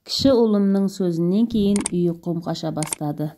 Кіші ұлымның сөзінен кейін ұйқым қаша бастады.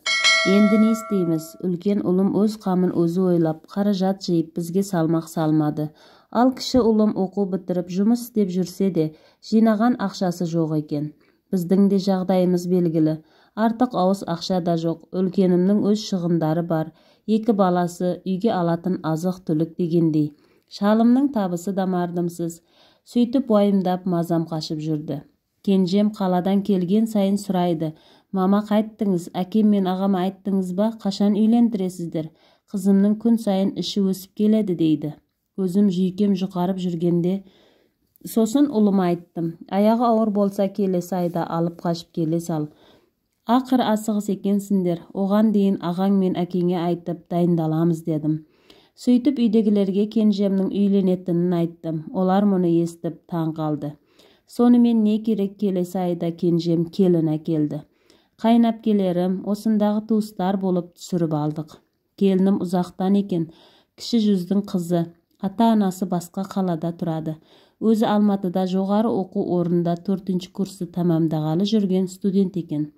Енді не істейміз? Үлкен ұлым өз қамын өзі ойлап, қаражат жиып, бізге салмақ салмады. Ал кіші ұлым оқу бітіріп, жұмыс істеп жүрсе де, жинаған ақшасы жоқ екен. Біздің де жағдайымыз белгілі. Артық ауыз ақша да жоқ. Үлкенімнің өз шығындары бар. 2 баласы, үйге алатын азық-түлік дегендей. Шалымның табысы да мардымсыз. Сөйтіп уайымдап мазам қашып жүрді. Кенжем қаладан келген сайын сұрайды. Мама қайттыңыз, әкем мен ағама айттыңыз ба, қашан үйлендіресіздер? Қызымның күн сайын іші өсіп келеді дейді. Көзім жүйкем жұқарып жүргенде сосын ұлыма айттым. Аяғы ауыр болса келесі айда алып қашып келе сал. Ақыр асығыс екенсіңдер, оған дейін ағаң мен әкеңе айтып дайындаламыз дедім. Сөйтіп үйдегілерге кенжемнің үйленетінін айттым. Олар мұны естіп таң қалды. Сонымен не керек, келесі айда кенжем келін әкелді. Қайынәпкелерім, осындағы туыстар болып түсіріп алдық. Келінім ұзақтан екен, кіші жүздің қызы, ата-анасы басқа қалада тұрады. Өзі Алматыда жоғары оқу орнында 4-ші курсты тәмамдағалы жүрген студент екен.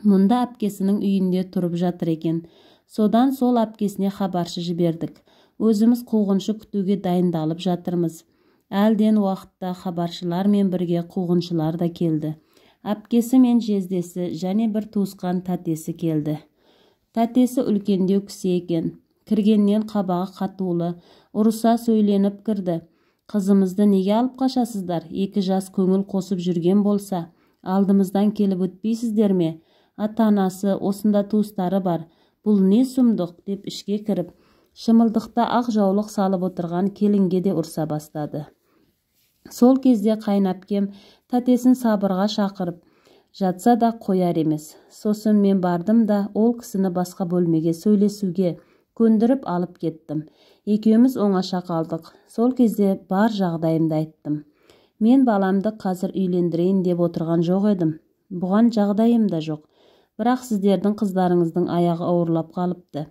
Мұнда әпкесінің үйінде тұрып жатыр екен. Содан сол әпкесіне хабаршы жібердік. Өзіміз қуғыншы күтуге дайындалып жатырмыз. Әлден уақытта хабаршылармен бірге қуғыншылар да келді. Әпкесі мен жездесі және бір туысқан тәтесі келді. Тәтесі үлкендеу кісі екен. Кіргеннен қабағы қатулы, ұрыса сөйленіп кірді. Қызымызды неге алып қашасыздар? 2 жас көңіл қосып жүрген болса, алдымыздан келіп өтпейсіздер ме? Ата-анасы, осында туыстары бар. Бұл не сұмдық? Деп ішке кіріп, шымылдықта ақ жаулық салып отырған келінге де ұрса бастады. Сол кезде қайынәпкем тәтесін сабырға шақырып, жатса да қояр емес. Сосын мен бардым да ол кісіні басқа бөлмеге сөйлесуге көндіріп алып кеттім. Екеуміз оңаша қалдық. Сол кезде бар жағдайымды айттым. Мен баламды қазір үйлендірейін деп отырған жоқ едім. Бұған жағдайым да жоқ. Бірақ сіздердің қыздарыңыздың аяғы ауырлап қалыпты.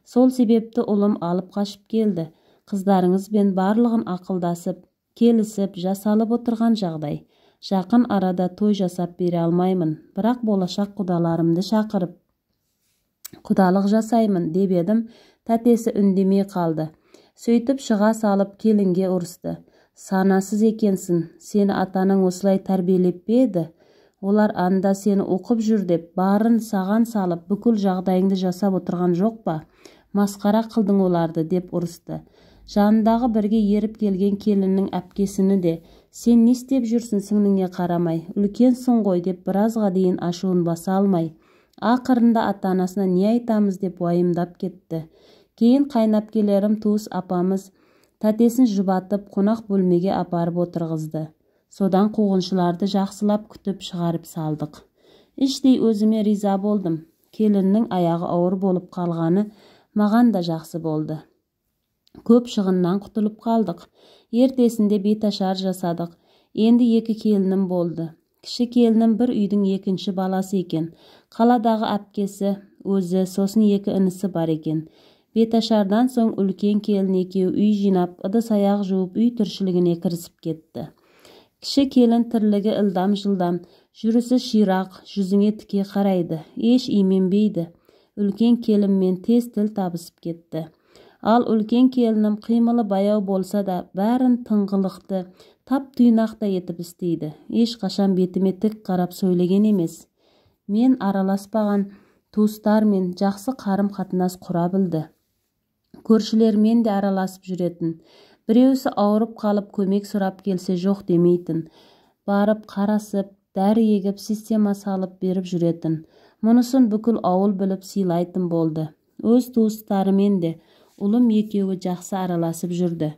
Сол себепті ұлым алып қашып келді. Қыздарыңызбен барлығын ақылдасып, келісіп, жасалып отырған жағдай. Жақын арада той жасап бере алмаймын, бірақ болашақ құдаларымды шақырып, құдалық жасаймын деп едім, тәтесі үндемей қалды. Сөйтіп шыға салып келінге ұрысты. Санасыз екенсің, сені атаның осылай тәрбиелеп пе еді? Олар анда сені оқып жүр деп, барын саған салып, бүкіл жағдайыңды жасап отырған жоқ па? Масқара қылдың оларды деп ұрысты. Жанындағы бірге еріп келген келіннің әпкесіні де, сен не істеп жүрсің сіңліңе қарамай, үлкенсің ғой деп біразға дейін ашуын баса алмай, ақырында ата-анасына не айтамыз деп уайымдап кетті. Кейін қайынәпкелерім туыс апамыз тәтесін жұбатып, қонақ бөлмеге апарып отырғызды. Содан қуғыншыларды жақсылап күтіп шығарып салдық. Іштей өзіме риза болдым. Келіннің аяғы ауыр болып қалғаны маған да жақсы болды. Көп шығыннан құтылып қалдық. Ертесінде беташар жасадық. Енді 2 келінім болды. Кіші келінім бір үйдің екінші баласы екен. Қаладағы әпкесі, өзі, сосын 2 інісі бар екен. Беташардан соң үлкен келін екеуі үй жинап, ыдыс-аяқ жуып, үй тіршілігіне кірісіп кетті. Кіші келін тірлігі ылдам-жылдам, жүрісі ширақ, жүзіңе тіке қарайды, еш именбейді. Үлкен келінмен тез тіл табысып кетті. Ал үлкен келінім қимылы баяу болса да, бәрін тыңғылықты, тап тұйнақтай етіп істейді. Ешқашан бетіме тік қарап сөйлеген емес. Мен араласпаған туыстармен жақсы қарым-қатынас құра білді. Көршілермен де араласып жүретін. Біреусі ауырып қалып көмек сұрап келсе жоқ демейтін. Барып қарасып, дәрі егіп, система салып беріп жүретін. Мұнысын бүкіл ауыл біліп сыйлайтын болды. Өз туыстарымен де ұлым екеуі жақсы араласып жүрді.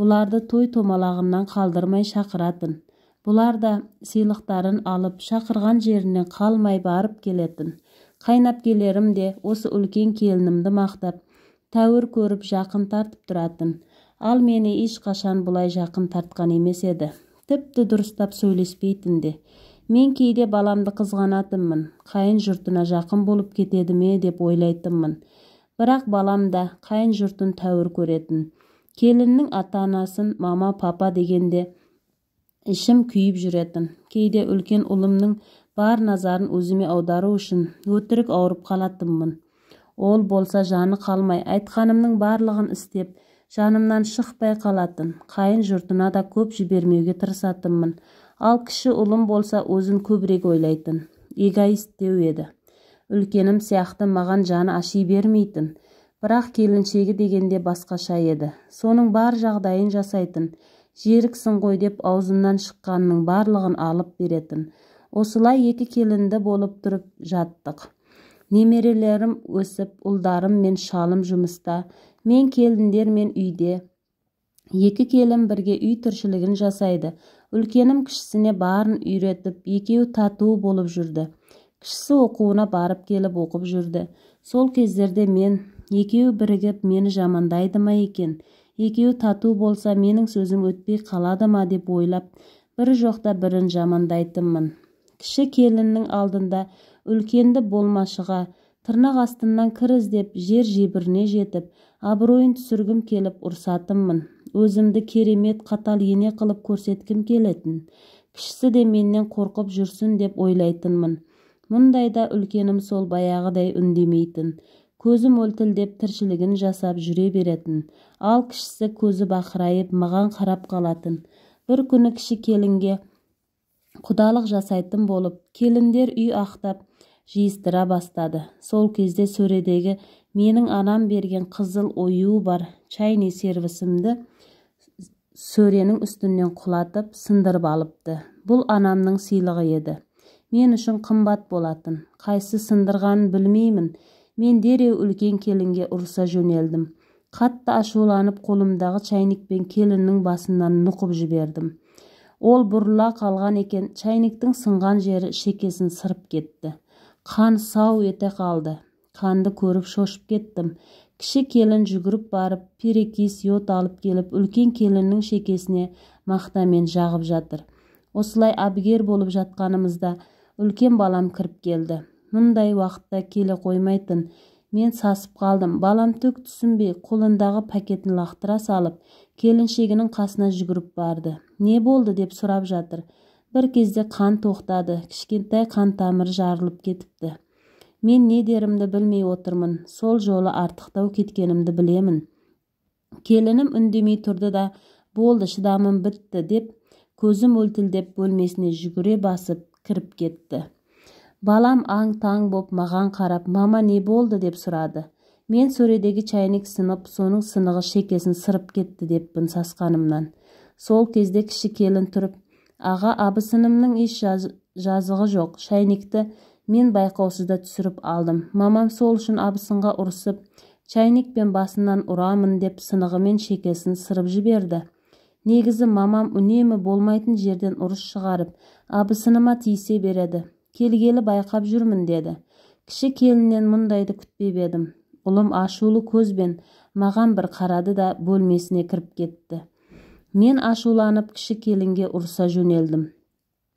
Бұларды той томалағынан қалдырмай шақыратын. Бұлар да сыйлықтарын алып, шақырған жерінен қалмай барып келетін. Қайынәпкелерім де осы үлкен келінімді мақтап, тәуір көріп жақын тартып тұратын. Ал мені ешқашан бұлай жақын тартқан емес еді. Тіпті дұрыстап сөйлеспейтін де. Мен кейде баламды қызғанатынмын. Қайын жұртына жақын болып кетеді ме деп ойлайтынмын. Бірақ балам да қайын жұртын тәуір көретін. Келіннің ата-анасын мама, папа дегенде Ішім күйіп жүретін. Кейде үлкен ұлымның бар назарын өзіме аудару үшін өтірік ауырып қалатынмын. Ол болса жаны қалмай, айтқанымның барлығын істеп, жанымнан шықпай қалатын. Қайын жұртына да көп жібермеуге тырысатынмын. Ал кіші ұлым болса өзін көбірек ойлайтын. Эгоист деу еді. Үлкенім сияқты маған жаны аши бермейтін. Бірақ келіншегі дегенде басқаша еді. Соның бар жағдайын жасайтын. Жеріксің ғой деп аузымнан шыққанның барлығын алып беретін. Осылай екі келінді болып тұрып жаттық. Немерелерім өсіп, ұлдарым мен шалым жұмыста, мен келіндер мен үйде. Екі келін бірге үй тіршілігін жасайды. Үлкенім кішісіне барын үйретіп, екеуі тату болып жүрді. Кішісі оқуына барып келіп оқып жүрді. Сол кездерде мен екеуі бірігіп мені жамандайды ма екен? Екеуі тату болса, менің сөзім өтпей қалады ма деп ойлап, бірі жоқта бірін жамандайтынмын. Кіші келіннің алдында үлкенді болмашыға, тырнақ астынан кір іздеп, жер жебіріне жетіп, абыройын түсіргім келіп ұрсатынмын. Өзімді керемет қатал ене қылып көрсеткім келетін. Кішісі де менен қорқып жүрсін деп ойлайтынмын. Мұндайда үлкенім сол баяғыдай үндемейтін. Көзім өлтілдеп тіршілігін жасап жүре беретін. Ал кішісі көзі бақырайып маған қарап қалатын. Бір күні кіші келінге құдалық жасайтын болып, келіндер үй ақтап жиыстыра бастады. Сол кезде сөредегі менің анам берген қызыл оюы бар чайный сервисімді сөренің үстінен құлатып, сындырып алыпты. Бұл анамның сыйлығы еді. Мен үшін қымбат болатын. Қайсы сындырғанын білмеймін. Мен дереу үлкен келінге ұрыса жөнелдім. Қатты ашуланып қолымдағы чайникпен келіннің басынан нұқып жібердім. Ол бұрыла қалған екен, чайниктің сынған жері шекесін сырып кетті. Қан сау ете қалды. Қанды көріп шошып кеттім. Кіші келін жүгіріп барып, перекис йод алып келіп, үлкен келіннің шекесіне мақтамен жағып жатыр. Осылай әбігер болып жатқанымызда үлкен балам кіріп келді. Мұндай уақытта келе қоймайтын. Мен сасып қалдым. Балам түк түсінбей, қолындағы пакетін лақтыра салып, келіншегінің қасына жүгіріп барды. Не болды деп сұрап жатыр. Бір кезде қан тоқтады. Кішкентай қан тамыры жарылып кетіпті. Мен не дерімді білмей отырмын. Сол жолы артықтау кеткенімді білемін. Келінім үндемей тұрды да, болды, шыдамым бітті деп, көзім өлтілдеп бөлмесіне жүгіре басып кіріп кетті. Балам аң-таң боп маған қарап, мама не болды деп сұрады. Мен сөредегі чайник сынып, соның сынығы шекесін сырып кетті деппін сасқанымнан. Сол кезде кіші келін тұрып, аға, абысынымның еш жазығы жоқ, чайникті мен байқаусызда түсіріп алдым. Мамам сол үшін абысынға ұрысып, чайникпен басынан ұрамын деп сынығымен шекесін сырып жіберді. Негізі мамам үнемі болмайтын жерден ұрыс шығарып, абысыныма тиісе береді. Келгелі байқап жүрмін деді. Кіші келіннен мұндайды күтпеп едім. Ұлым ашулы көзбен маған бір қарады да бөлмесіне кіріп кетті. Мен ашуланып кіші келінге ұрыса жөнелдім.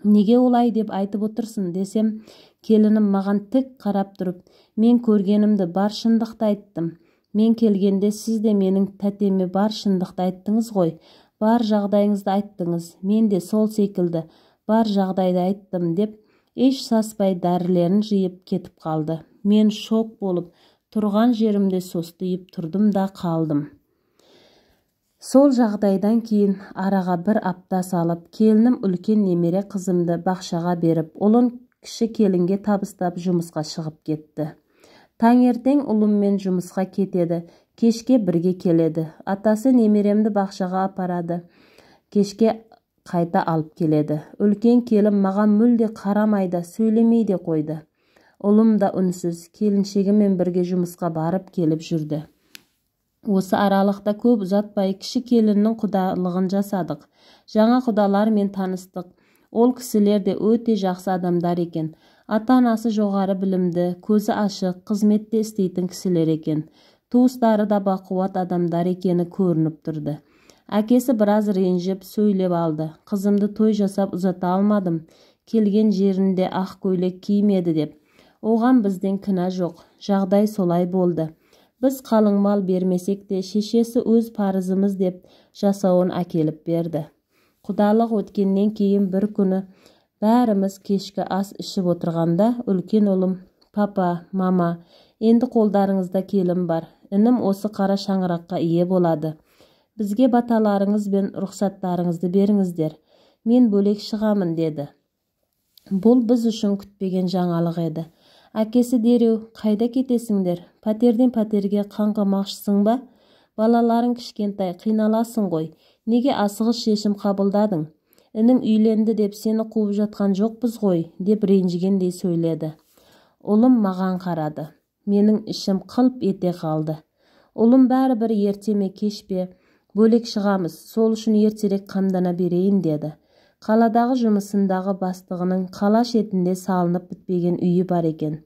Неге олай деп айтып отырсың десем, келінім маған тік қарап тұрып, мен көргенімді бар шындықты айттым. Мен келгенде сіз де менің тәтеме бар шындықты айттыңыз ғой. Бар жағдайыңызды айттыңыз. Мен де сол секілді бар жағдайды айттым деп, еш саспай дәрілерін жиып кетіп қалды. Мен шок болып, тұрған жерімде состиып тұрдым да қалдым. Сол жағдайдан кейін араға бір апта салып, келінім үлкен немере қызымды бақшаға беріп, ұлын кіші келінге табыстап жұмысқа шығып кетті. Таңертең ұлыммен жұмысқа кетеді, кешке бірге келеді. Атасы немеремді бақшаға апарады, кешке қайта алып келеді. Үлкен келін маған мүлде қарамайды, сөйлемей де қойды. Ұлым да үнсіз, келіншегімен бірге жұмысқа барып келіп жүрді. Осы аралықта көп ұзатпай кіші келіннің құдалығын жасадық. Жаңа құдалармен таныстық. Ол кісілер де өте жақсы адамдар екен. Ата-анасы жоғары білімді, көзі ашық, қызметте істейтін кісілер екен. Туыстары да бақуат адамдар екені көрініп тұрды. Әкесі біраз ренжіп сөйлеп алды. Қызымды той жасап ұзата алмадым. Келген жерінде ақ көйлек кимеді деп. Оған бізден кінә жоқ. Жағдай солай болды. Біз қалың мал бермесек те, шешесі өз парызымыз деп жасауын әкеліп берді. Құдалық өткеннен кейін бір күні бәріміз кешкі ас ішіп отырғанда үлкен ұлым: «Папа, мама, енді қолдарыңызда келін бар. Інім осы қара шаңыраққа ие болады. Бізге баталарыңыз бен рұқсаттарыңызды беріңіздер. Мен бөлек шығамын», – деді. Бұл біз үшін күтпеген жаңалық еді. Әкесі дереу: «Қайда кетесіңдер? Пәтерден пәтерге қаңғымақшысың ба? Балаларың кішкентай, қиналасың ғой. Неге асығыс шешім қабылдадың? Інің үйленді деп сені қуып жатқан жоқпыз ғой», – деп ренжігендей сөйледі. Ұлым маған қарады. Менің ішім қылп ете қалды. Ұлым бәрібір ерте ме, кеш пе бөлек шығамыз, сол үшін ертерек қамдана берейін деді. Қаладағы жұмысындағы бастығының қала шетінде салынып бітпеген үйі бар екен.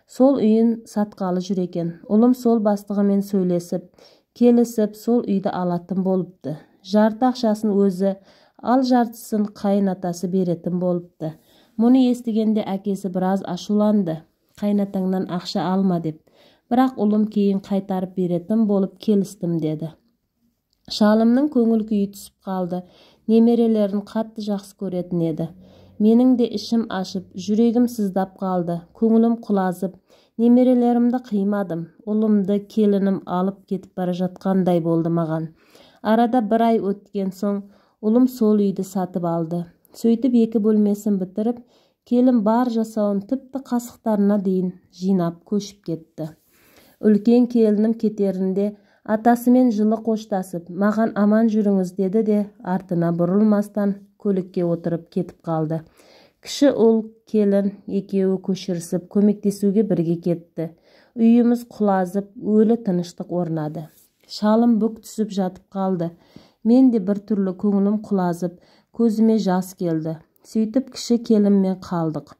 Сол үйін сатқалы жүр екен. Ұлым сол бастығымен сөйлесіп, келісіп, сол үйді алатын болыпты. Жарты ақшасын өзі, ал жартысын қайын атасы беретін болыпты. Мұны естігенде әкесі біраз ашуланды. Қайнатаңнан ақша алма деп. Бірақ ұлым кейін қайтарып беретін болып келістім деді. Шалымның көңіл күйі түсіп қалды. Немерелерін қатты жақсы көретін еді. Менің де ішім ашып, жүрегім сыздап қалды. Көңілім құлазып, немерелерімді қимадым. Ұлымды келінім алып кетіп бара жатқандай болды маған. Арада бір ай өткен соң ұлым сол үйді сатып алды. Сөйтіп екі бөлмесін бітіріп, келін бар жасауын, тіпті қасықтарына дейін жинап көшіп кетті. Үлкен келінім кетерінде атасымен жылы қоштасып, маған аман жүріңіз деді де, артына бұрылмастан көлікке отырып кетіп қалды. Кіші ұл, келін екеуі көшірісіп, көмектесуге бірге кетті. Үйіміз құлазып, өлі тыныштық орнады. Шалым бүк түсіп жатып қалды. Мен де бір түрлі көңілім құлазып, көзіме жас келді. Сөйтіп кіші келінмен қалдық.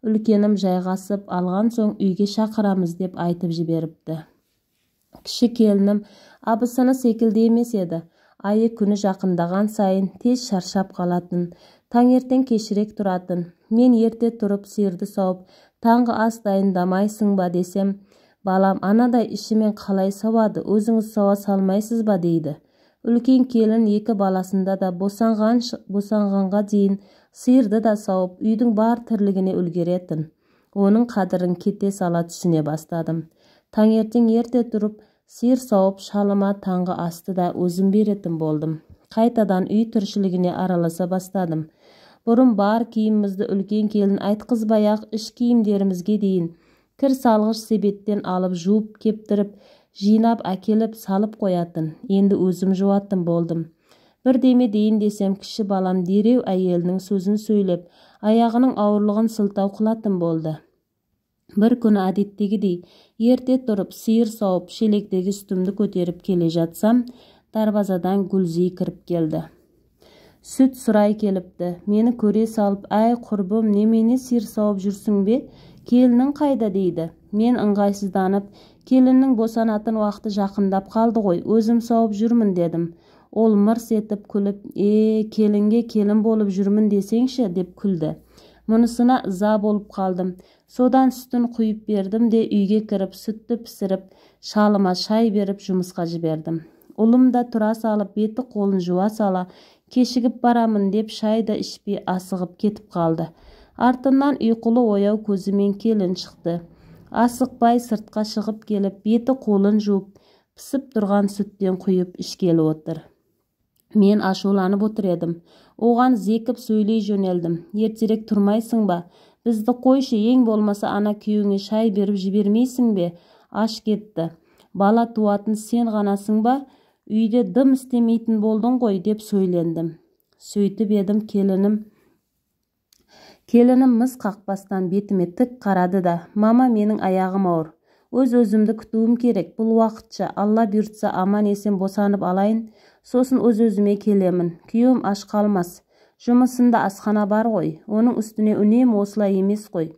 Үлкенім жайғасып алған соң үйге шақырамыз деп айтып жіберіпті. Кіші келінім абысыны секілді емес еді. Айы күні жақындаған сайын тез шаршап қалатын, таңертең кешірек тұратын. Мен ерте тұрып сиырды сауып, таңғы ас дайындамайсың ба десем, балам анадай ішімен қалай сауады, өзіңіз сауа салмайсыз ба дейді. Үлкен келін екі баласында да босанғанға дейін сиырды да сауып, үйдің бар тірлігіне үлгеретін. Оның қадірін кете сала түсіне бастадым. Таңертең ерте тұрып, сиыр сауып, шалыма таңғы асты да өзім беретін болдым. Қайтадан үй тіршілігіне араласа бастадым. Бұрын бар киімімізді үлкен келін айтқызбай-ақ іш киімдерімізге дейін кір салғыш себеттен алып жуып кептіріп, жинап әкеліп салып қоятын. Енді өзім жуатын болдым. Бірдеме дейін десем, кіші балам дереу әйелінің сөзін сөйлеп, аяғының ауырлығын сылтау қылатын болды. Бір күні әдеттегідей ерте тұрып, сиыр сауып, шелектегі сүтімді көтеріп келе жатсам, дарбазадан Гүлзи кіріп келді. Сүт сұрай келіпті. Мені көре салып, «Әй, құрбым, немене сиыр сауып жүрсің бе? Келінің қайда?» дейді. Мен ыңғайсызданып, келіннің босанатын уақыты жақындап қалды ғой, өзім сауып жүрмін дедім. Ол мырс етіп күліп, келінге келін болып жүрмін десеңші, деп күлді. Мұнысына ыза болып қалдым. Содан сүтін құйып бердім де үйге кіріп, сүтті пісіріп, шалыма шай беріп жұмысқа жібердім. Ұлым да тұра салып, беті қолын жуа сала, кешігіп барамын деп шай да ішпей асығып кетіп қалды. Артынан ұйқылы ояу көзімен келін шықты. Асықпай сыртқа шығып келіп, беті қолын жуып, пісіп тұрған сүттен құйып ішкелі отыр. Мен ашуланып отыр едім. Оған зекіп сөйлей жөнелдім. Ертерек тұрмайсың ба? Бізді қойшы, ең болмаса ана күйеуіңе шай беріп жібермейсің бе? Аш кетті. Бала туатын сен ғанасың ба? Үйде дым істемейтін болдың ғой, деп сөйлендім. Сөйтіп едім, келінім міз қақпастан бетіме тік қарады да, «Мама, менің аяғым ауыр. Өз-өзімді күтуім керек. Бұл уақытша, Алла бұйыртса, аман-есен босанып алайын, сосын өз-өзіме келемін. Күйеуім аш қалмас. Жұмысында асхана бар ғой. Оның үстіне үнемі осылай емес қой.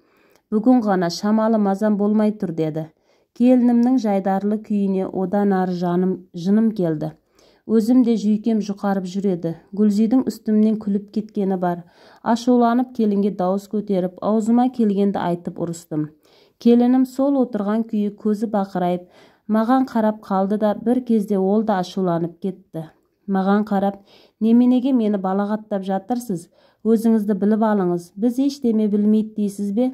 Бүгін ғана шамалы мазам болмай тұр» деді. Келінімнің жайдарлы күйіне одан ары жыным келді. Өзім де жүйкем жұқарып жүреді. Гүлзидің үстімнен күліп кеткені бар. Ашуланып келінге дауыс көтеріп, аузыма келгенді айтып ұрыстым. Келінім сол отырған күйі көзі бақырайып, маған қарап қалды да, бір кезде ол да ашуланып кетті. Маған қарап, неменеге мені балағаттап жатырсыз? Өзіңізді біліп алыңыз. Біз ештеме білмейді дейсіз бе?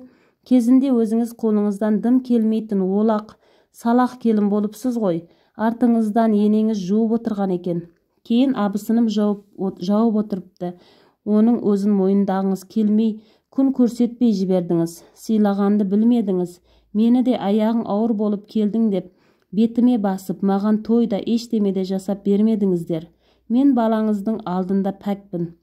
Кезінде өзіңіз қолыңыздан дым келмейтін олақ, салақ келін болыпсыз ғой. Артыңыздан енеңіз жуып отырған екен. Кейін абысыным жауып отырыпты. Оның өзін мойындағыңыз келмей, күн көрсетпей жібердіңіз. Сыйлағанды білмедіңіз. Мені де аяғың ауыр болып келдің деп, бетіме басып, маған тойда ештеме де жасап бермедіңіздер. Мен балаңыздың алдында пәкпін.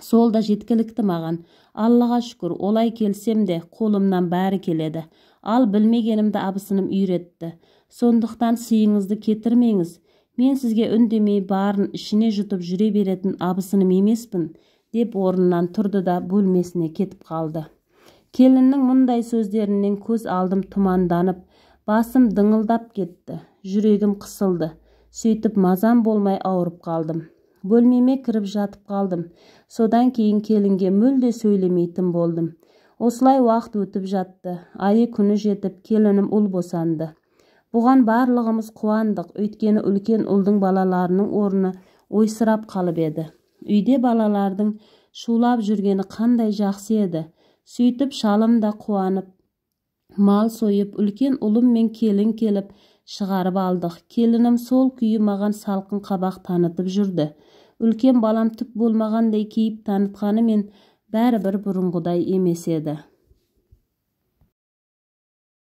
Сол да жеткілікті маған. Аллаға шүкір, олай келсем де қолымнан бәрі келеді. Ал білмегенімді абысыным үйретті. Сондықтан сыйыңызды кетірмеңіз. Мен сізге үндемей барын ішіне жұтып жүре беретін абысыным емеспін, деп орнынан тұрды да бөлмесіне кетіп қалды. Келіннің мұндай сөздерінен көз алдым тұманданып, басым дыңылдап кетті, жүрегім қысылды. Сөйтіп мазам болмай ауырып қалдым. Бөлмеме кіріп жатып қалдым. Содан кейін келінге мүлде сөйлемейтін болдым. Осылай уақыт өтіп жатты. Айы күні жетіп, келінім ұл босанды. Бұған барлығымыз қуандық, өйткені үлкен ұлдың балаларының орны ойсырап қалып еді. Үйде балалардың шулап жүргені қандай жақсы еді. Сөйтіп шалым да қуанып, мал сойып, үлкен ұлым мен келін келіп шығарып алдық. Келінім сол күйі маған салқын қабақ танытып жүрді. Үлкен балам түк болмағандай кейіп танытқанымен бәрібір бұрынғыдай емес еді.